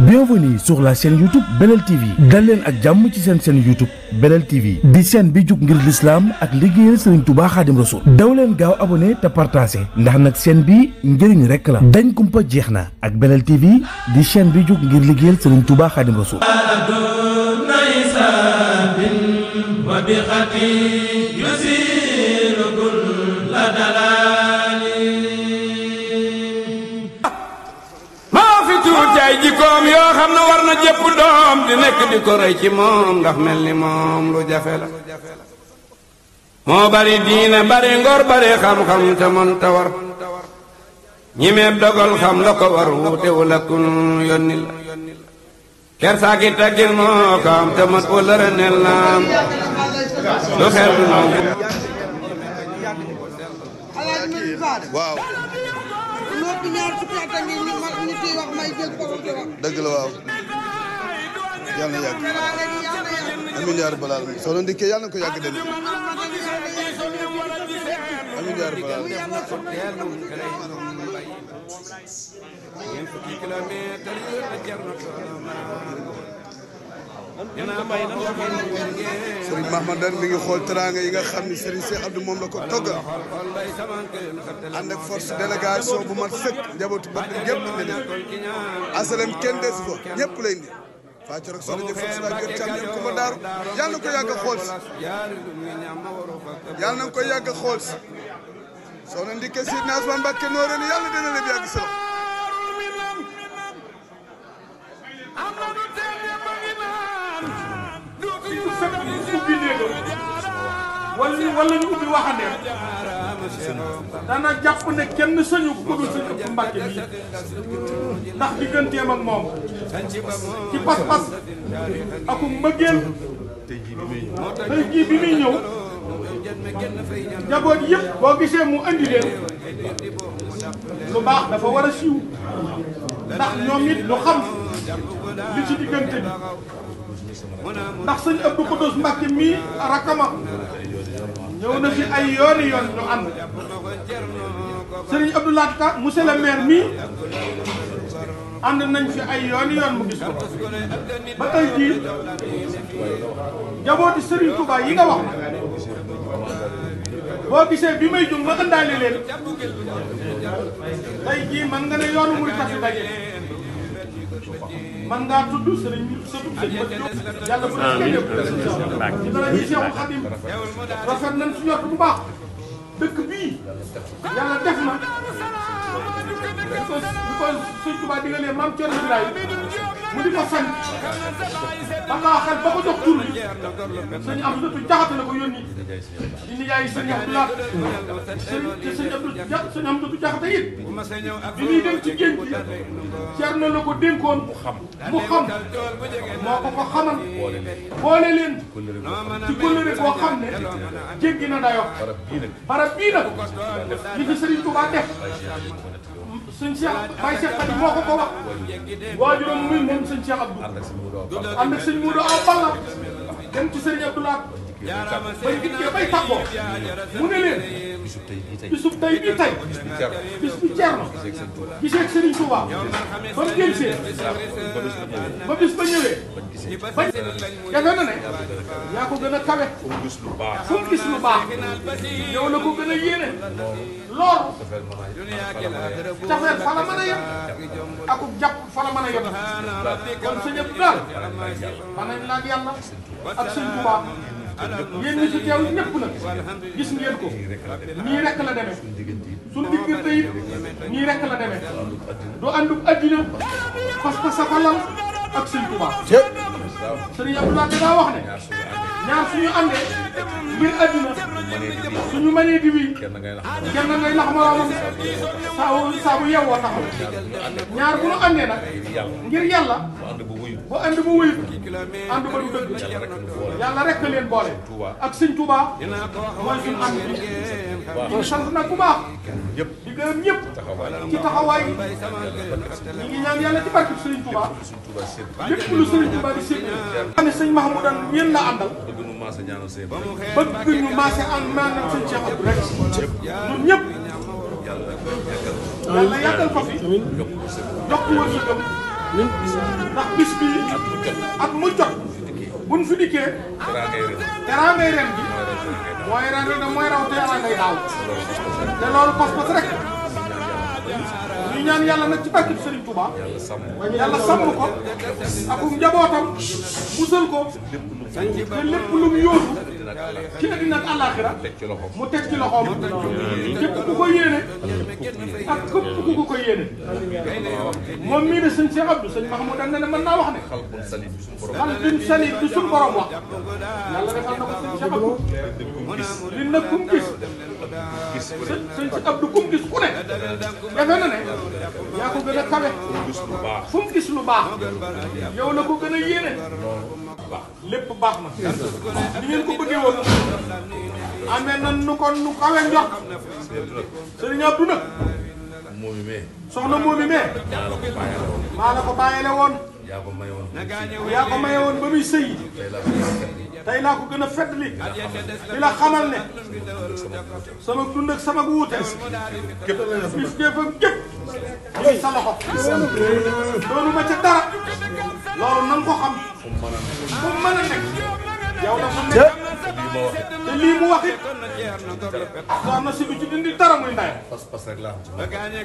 Bienvenue sur la chaîne YouTube Belel TV dal leen ak jàmm ci seen chaîne YouTube Belel TV di chaîne bi jug ngir l'islam ak liggéeyal Serigne Touba Khadim Rassoul daw leen gaaw abonné te partagé ndax nag chaîne bi njëriñ rek la dañ kumpa jeex na ak Belel TV di chaîne bi jug ngir liggéeyal Serigne Touba Khadim Rassoul. ay jikkoom yoo xam ne war na jëpp doom di nekk di ko roy ci moom ndax mel ni moom lu jafe la moo bari diine bari ngor bari xam-xam te mën ta war ñi meeb dogal xam la ko war wuute wala kun yónni la kersaaki taggil moo ko am te mat wala renel naam lu xel du naw waaw dëgg la waaw yàlla na yàgg amiin yaa rabbal aalamiin soxna Ndike yàlla na ko yàgg dem amiin yaa rabbal aalamiin Serigne Mahmadan mi ngi xool teraanga yi nga xam ni Serigne Cheikh Abdou moom la ko toggal ànd ak force délégation bu mat sëkk njabootu bët yëpp la def asalem kenn des fa ñëpp lay indi Fatou rek soxna Diop Fatou Seye jot càmm ko ma daaru yàlla na ko yàgg a xool si yàlla na ko yàgg a xool si soxna Ndike si Ousmane Mbacké nooré ni yàlla dina leen yàgg si la wala ñu ubbi waxande dana jàpp ne kenn sañu ko dul Sëñ Abdou Mbacké bii ndax digganteem ak moom ci pas-pas ak mbëggeel tey jii bi muy ñëw njaboot yëpp boo gisee mu andi leen lu baax dafa war a siiw ndax ñoom it lu xam li ci diggante bi ndax Sëñ Abdou Khoudoss Mbacké mii rakama ñëw na fi ay yooni yoon ñu ànd Serigne Abdou Lahad Ka monsieur le maire mii ànd nañ fi ay yooni yoon mu gis ko ba tey jii jabooti Serigne Touba yi nga wax boo gisee bi may jóg ma ëndaale leen tey jii man nga ne yoonu muy tax daje man ngaa tudd Serigne sëtu sëñ Bët yàlla bu dee ñëpp dara ñi Seexul Xadim rafet nañ si ñott bu baax dëkk bii yàlla def na bi ko Sëñ Tuubaa digalee maam Cerno Birahim mu di ko sañ ba xel ba ko jox tur bi sëñ Amsatu Jaxate la ko yónni di nijaay sëñ Abdou Lahad sëñ Amsatu Jaxate it bi ñuy dem ci géej gi Cerno la ko dénkoon mu xam moo ko xamal boole leen ci kóllëre boo xam ne jéggi na dayoo barab bii nag li fi Sëriñ Tuubaa def sëñ Cheikh Baye Cheikh Khady moo ko wax waajuram muy moom sëñ Cheikh Abdou ànd ak sëñ Modou Awa Balla dem ci Sëriñ Abdou Lahad bay dikkee bay tàggoo mu ne leen bisub tey bii tey bis bi Ceerno gisee ak Sëriñ Touba ba mu génsee ba bis ba ñëwee bañ defe na ne yaa ko gën a kawe fu mu gis lu baax yow la ko gën a yéene loolu cafeel fa la mën a yem akub jàpp fa la mën a yem kon sëñ Abdou daal xanañ la ak yàlla ak Sëñ Touba yéen ñi si teew ñëpp nag gis ngeen ko nii rek la demee suñu diggante yi nii rek la demee du àndub addina parce que sa falal ak Sëñ Touba Sëriñ Abdou Lahad daa wax ne ñaar suñu àndee ngir addina suñu mënee di wii kenn ngay nax moroomam saa bu yeewoo taxaw ñaar bu nu àndee nag ngir yàlla bu ànd bu wuyu ànd ba du dëgg yàlla rek leen boole ak Sëñ Touba mooy suñu ànd bi ñu sant nag bu baax di gërëm ñëpp ci taxawaay ñi ngi ñaan yàlla ci barke Sëriñ Touba lépp lu Sëriñ Touba di sédd xam ne sëñ Mahmoudan yéen la àndal bëgg ñu maase ànd maanaam sëñ Cheikh Abdou rek ñun ñëpp yàlla yàggal ko fi yokk wërsëgam ndax bis bii at mu jot buñ fi dikkee teraangay ren gi mooy ren gi mooy raw teraangay daaw te loolu pas-pas rek ñu ñaan yàlla nag ci barkeb Serigne Touba yàlla sàmm ko ak njabootam musal ko te lépp lu mu yóotu ci àddina ak àllaaxira mu teg ci loxoom képp ku ko yéene ak képp ku ko yéene moom mii de sëñ Cheikh Abdou sëñ Mahmoud dañ ne mën naa wax ne xalbun salim du suñ borom wax yàlla defal na ko sëñ Cheikh Abdou li nag kum gis sëñ Cheikh Abdou kum gis ku ne defe na ne yaa ko gën a kawe fu mu gis lu baax yow la ko gën a yéene lépp baax na ni ngeen ko bëggee woon amee na nu ko nu kawe njort sëriñ Abdou nag soxna moomi mee maa la ko bàyyele woon yaa ko maye woon ba muy sëy tey laa ko gën a feddli di la xamal ne sama dund ak sama wuute bis géefam gépp ñu ngi sa loxo doonu ma ca dara loolu nan ko xam fu mu mën a nekk yow dafa nekk te lii mu wax it soxna si du ci dindi dara muy ndayam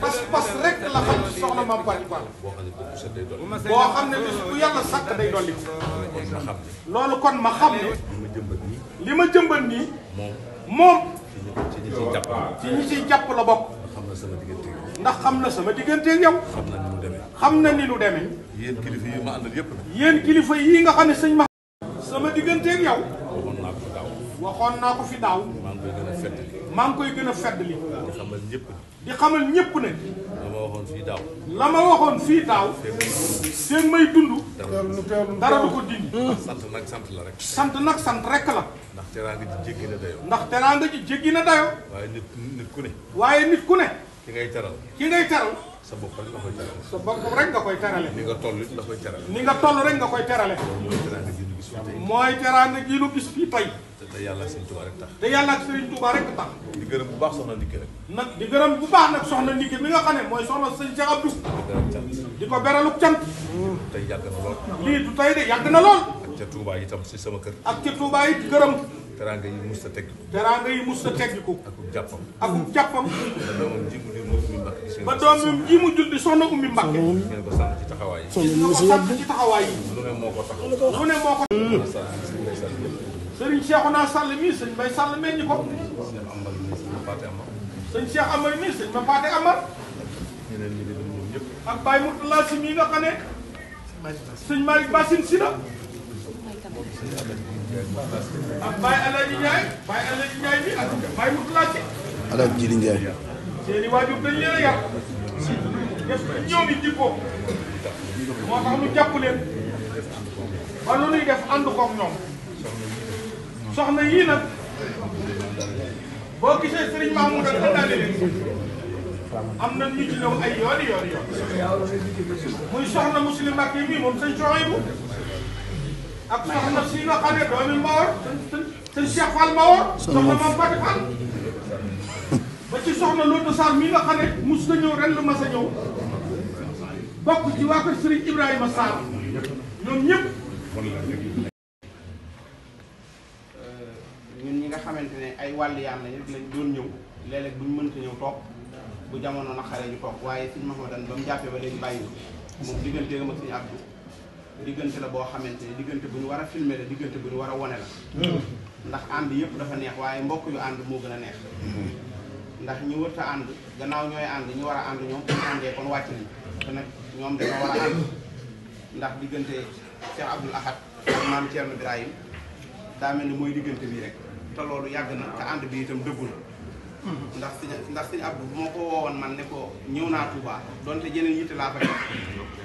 pas-pas rek la xam ci soxna Mame Faty Fall boo xam ne bis bu yàlla sàkk day dolli loolu kon ma xam ne li ma jëmbat nii moom ci ñi ciy jàpp la bokk ndax xam na sama digganteeg yow xam na ni nu demee yéen kilifa yi ma àndal yëpp nag yéen kilifa yi nga xam ne sëñ ma sama digganteeg yow waxoon naa ko fi daaw maa ngi koy gën a feddali di xamal ñëpp ne la ma waxoon fii daaw seen may dund dara du ko dindi sant nag sant la rek sant nag sant rek la ndax teraanga ji jéggi na dayoo ndax teraanga ji jéggi na dayoo waaye nit ku ne ki ngay teral sa bopp rek nga koy terale sa bopp rek nga koy terale ni nga toll it la koy terale ni nga toll rek nga koy terale mooy teraanga ji nu gis fii tey te yàlla ak Serigne Touba rek tax te yàlla ak Serigne Touba rek tax di gërëm bu baax soxna Ndike rek nag di gërëm bu baax nag soxna Ndike mi nga xam ne mooy soxna sëñ Cheikh Abdou di ko beraluk cant tey yàgg na lool lii du tey de yàgg na lool ak ca Touba itam si sama kër ak ca Touba it gërëm teraanga yi mus ta tegg teraanga yi mus ta teggiku ak jàppam ba doomam ji mu jul di soxna Ummi Mbakke ngeen ko sant ci taxawaay yi gis nga ko sant ci taxawaay yi lu ne moo ko tax lu ne moo ko Serigne Cheikhouna Sall mii sëñ Mbaye Sall meññi ko sëñ Cheikh Amar mii sëñ Ma Faté Amar ak Baye Moutalla si mii nga xam ne sëñ Malick Bassine si la ak Baye Alaaji Ndiaye bi ak Baye Moutalla si Alaaji Jili Ndiaye seeni waajur dañ leen a yar def ñoom it jikko moo tax ñu jàpp leen ba lu ñuy def ànd koog ñoom soxna yii nag boo gisee Serigne Mahmoud ak ëndaale leen am na ñu ci ñëw ay yoon muy soxna Muslim Mbacké mii moom sëñ Souhaïbou ak soxna si nga xam ne doomi Mbawar sëñ Cheikh Fall Mbawar soxna Mame Faty Fall ba ci soxna Loota Sarr mii nga xam ne mus na ñëw ren lu mas a ñëw bokk ci waa kër Serigne Ibrahima Sarr ñoom ñëpp ñun ñi nga xamante ne ay wàll yaan lañ rek lañ doon ñëw léeg-léeg buñ mënta ñëw toog bu jamono naqaree ñu toog waaye Serigne Mahmadan ba mu jàppee ba léegi bàyyi moom diggante nga ma Serigne Abdou diggante la boo xamante ne diggante bu ñu war a filmer la diggante bu ñu war a wone la ndax ànd yëpp dafa neex waaye mbokk yu ànd moo gën a neex ndax ñu wërta ànd gannaaw ñooy ànd ñu war a ànd ñoom ñu àndee kon wàcc nañ te nag ñoom dañoo war a ànd ndax diggante Cheikh Abdoul Ahad ak maam Thierno Birahim daa mel ni mooy diggante bii rek te loolu yàgg na te ànd bi itam dëggu na ndax sëñ Abdou bu ma ko woowoon man ne ko ñëw naa Touba donte jeneen yitte laa fa def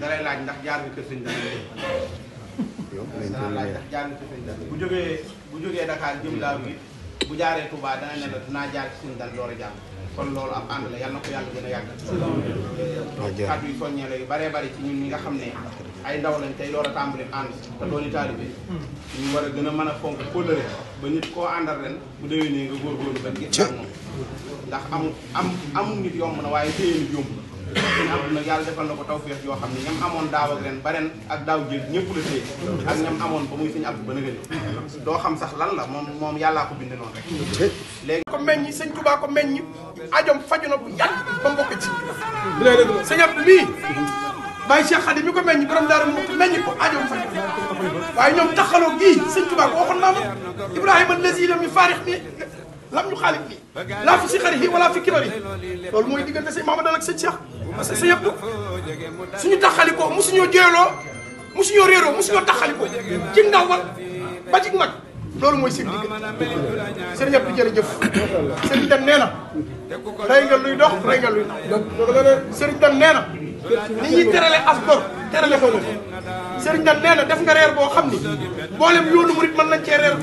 dalay laaj ndax jaar nga kër sëñ dana laaj ndax jaar nga kër sëñ dana bu jógee Dakar jëm Daaru gi bu jaaree Touba dana ne la dinaa jaar ci sëñ dal door a jaar kon loolu ab ànd la yàlla na ko yàlla gën a yàgg kàddu yi soññee la yu baree bari ci ñun ñi nga xam ne ay ndaw lañ tey door a tàmbali ànd te dooni taalibe ñu war a gën a mën a fonk kóllëre ba nit koo àndal ren bu déwénee nga góorgóorlu ba gis ak moom ndax amul nit yomb na waaye téye nit yomb suñu Abdou nag yàlla defal na ko tawfeex yoo xam ne ñam amoon daaw ak ren ba ren ak daaw jéeg ñëpp la téye ak ñam amoon ba muy suñu Abdou ba nëgëni doo xam sax lan la moom yàllaa ko binde noonu rek léegi ko meññi sëñ Touba ko meññi ajom faju na bu yàgg ba mbokk ci sëñ Abdou mii Baye Cheikh Khadim mi ko meññi borom daara mu meññi ko ajom faju waaye ñoom taxaloo gii sëñ Touba ko waxoon naa ma Ibrahima lazi lam yu faarix nii lam ñu xaalit nii laa fi si xari yi wala fi kibari loolu mooy diggante sëñ Mamadou ak sëñ Cheikh parce que sëñ Abdou suñu taxalikoo musuñoo jooyloo musuñoo réeroo musuñoo taxalikoo ci ndawal ba ci mag loolu mooy seen diggante sëriñ Abdou jërëjëf sëriñ Dan nee na rey nga luy dox rey nga luy dox sëriñ Dan nee na ni ñuy terale as gor terale ko sëriñ Dan nee na def nga reer boo xam ni mboolem yoonu murit mën nañ cee reer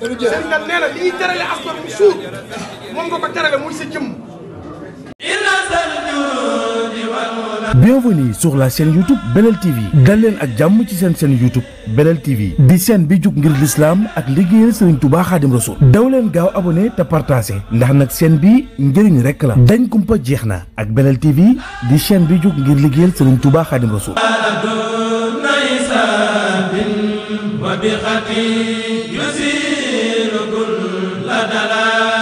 sëriñ Dan nee na li ñuy terale as gor mu suur moom nga ko terale muy sa jëmm. Bienvenue sur la chaîne YouTube Belel TV dal leen ak jàmm ci seen chaîne YouTube Belel TV di chaîne bi jug ngir l'islam ak liggéeyal Serigne Touba Khadim Rassoul daw leen gaaw abonné te partagé ndax nag chaîne bi njëriñ rekk la dañ kumpa jeex na ak Belel TV di chaîne bi jug ngir liggéeyal Serigne Touba Khadim Rassoul وبخطي يسير كل دلال